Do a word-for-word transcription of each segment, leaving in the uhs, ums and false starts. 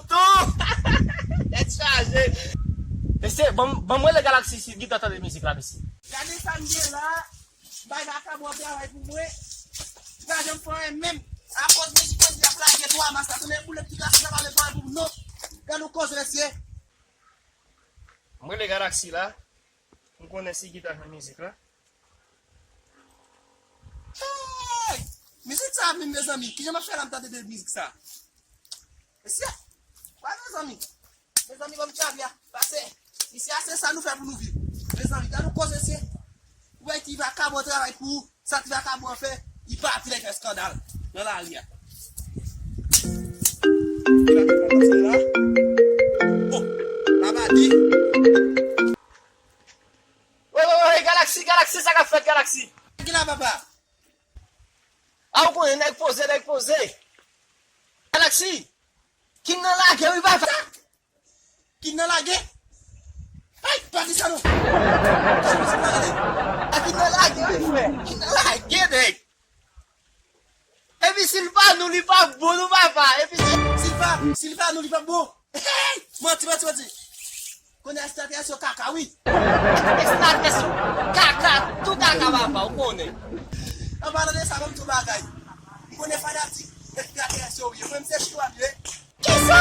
Tou! Tèt chaje! Mesye, ban m, ban m rele Galaxy si gita tande mizik la, mesye. Gade sa m gen la. Bay vakabon ap travay pou mwen. Li pa janm fè anyen menm. Akoz mizik mwen di ap lage twa mas la. Tounen boule ti glas la pa vle travay pou nou. Gade yon koze, mesye. Mwen le Galaxy la. M konnen si gita fè mizik la. Hey! Mizik sa menm, mezanmi. Kijan m ap fè la m tande de mizik sa? Mesye, pa mezanmi. Mezanmi, ban m travya. Pase, isi a se sa nou fè pou nou viv. Mezanmi, gade yon koze, mesye. Ou wè ki vakabon travay pou ou. Sa ti vakabon an fè, li pati l al fè eskandal nan lari a. Li pa te konn sa la. Oh, la pa di. Wey, wey, wey, Galaxy, Galaxy, sa k ap fèt, Galaxy? Ki la, papa? A, ou konnen, nèg poze, nèg poze. Galaxy, Kin nan lage, wi, papa. Kin nan lage? Ay, pa di sa non. A, Kin nan lage, wi, frè. Kin nan lage, nèg. Epi si l pa nou, li pa bon, non, papa. Epi si... Si l pa, si l pa nou, li pa bon. Hey! Manti, manti, manti. Kounye a, estrateji yo kaka, wi. Estrateji yo kaka, tou kaka, papa, ou konnen. An palan de sa, ban m di w bagay. M konnen fanatik estrateji yo, wi. Yo menm se chwa, wi. Kisa?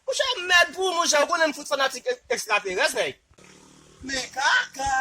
Monchè, mèd pou ou, monchè, ou konnen m fout fanatik ek-, ekstraterès, nèg. Men kaka.